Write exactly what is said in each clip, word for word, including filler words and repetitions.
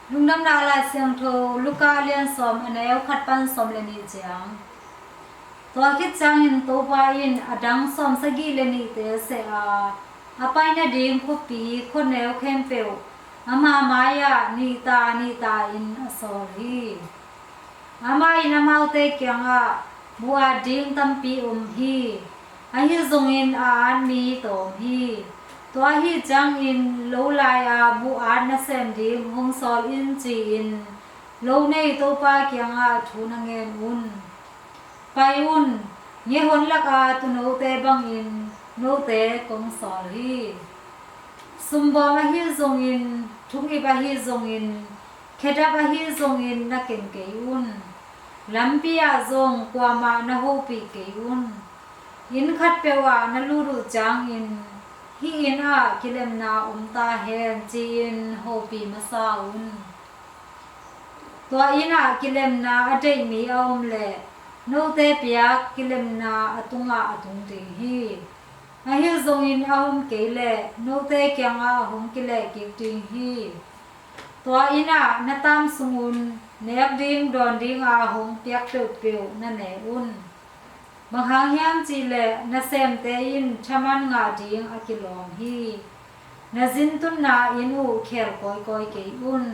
Lungdamna Lai Siangtho, Luka lian sawm, a neu khat pan sawm le nih ciang. Tua khit ciangin Topa in a dang sawm sagih le nihte seh a, a pai nading khuapi khuaneu khempeuh ama mai-ah nihta nihta in a sawl hi. Amah in amaute kiangah, "Buh at ding tampi om hi, ahi zongin a at mi tawm hi. Tua ahi ciangin lo lai-a buh at nasem ding hong sawl in," ci-in lo nei Topa kiangah thu na ngen un. Pai un, ngiahon laka tuunote bangin note kong sawl hi. Sumbawm ahi zongin, thungip ahi zongin, khedap ahi zongin na ken kei un. Lampi ah zong kuamah na hopih kei un. Inn khatpeuh ah na lut uh ciangin, "Hih inn ah kilemna om ta hen," ci-in hopih masa un. Tua inn ah kilemna a deih mi a om leh, note piak kilemna a tungah a tung ding hi. Ahi zongin a om kei leh, note kiangah hong kileh kik ding hi. Tua inn ah na taam sungun nek ding dawn dinga hong piak peuhpeuh na ne un. Bang hang hiam cih leh, nasemte in thaman ngah ding a kilawm hi. Na zin tunna inn uh khel kawikawi kei un.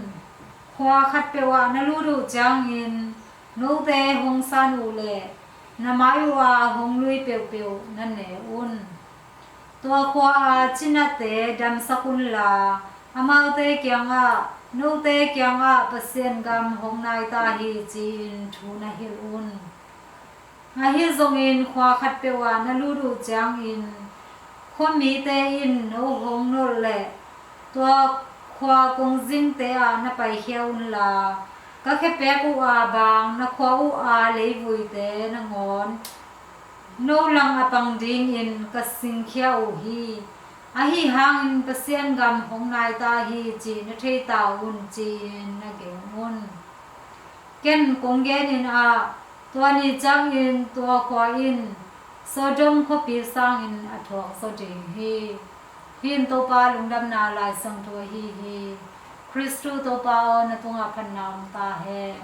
Khua khatpeuh ah na lut uh ciangin, note hong san uh leh, na mai uh a hong lui peuhpeuh na ne un. Tua khua a cinate damsak unla, amaute kiangah, "Note kiangah Pasian gam hong nai ta hi," ci-in thu na hilh un. Ahi zongin khua khatpeuh ah na lut uh ciangin, khuamite in no hong nolh leh, tua khua kongzingte ah na paikhia unla, "Ka khepek uh a bang na khua uh a leivuite nangawn no lang a pang dingin ka singkhia uh hi. Ahi hangin Pasian gam hong nai ta hi, cih na thei ta un," ci-in na gen un. Ken kong genin ah, tua ni ciangin tua khua in Sodom khuapi sangin a thuak zaw ding hi. Hih in Topa Lungdamna Lai Siangtho ahi hi. Khristu Topa aw, na tungah phatna om ta hen.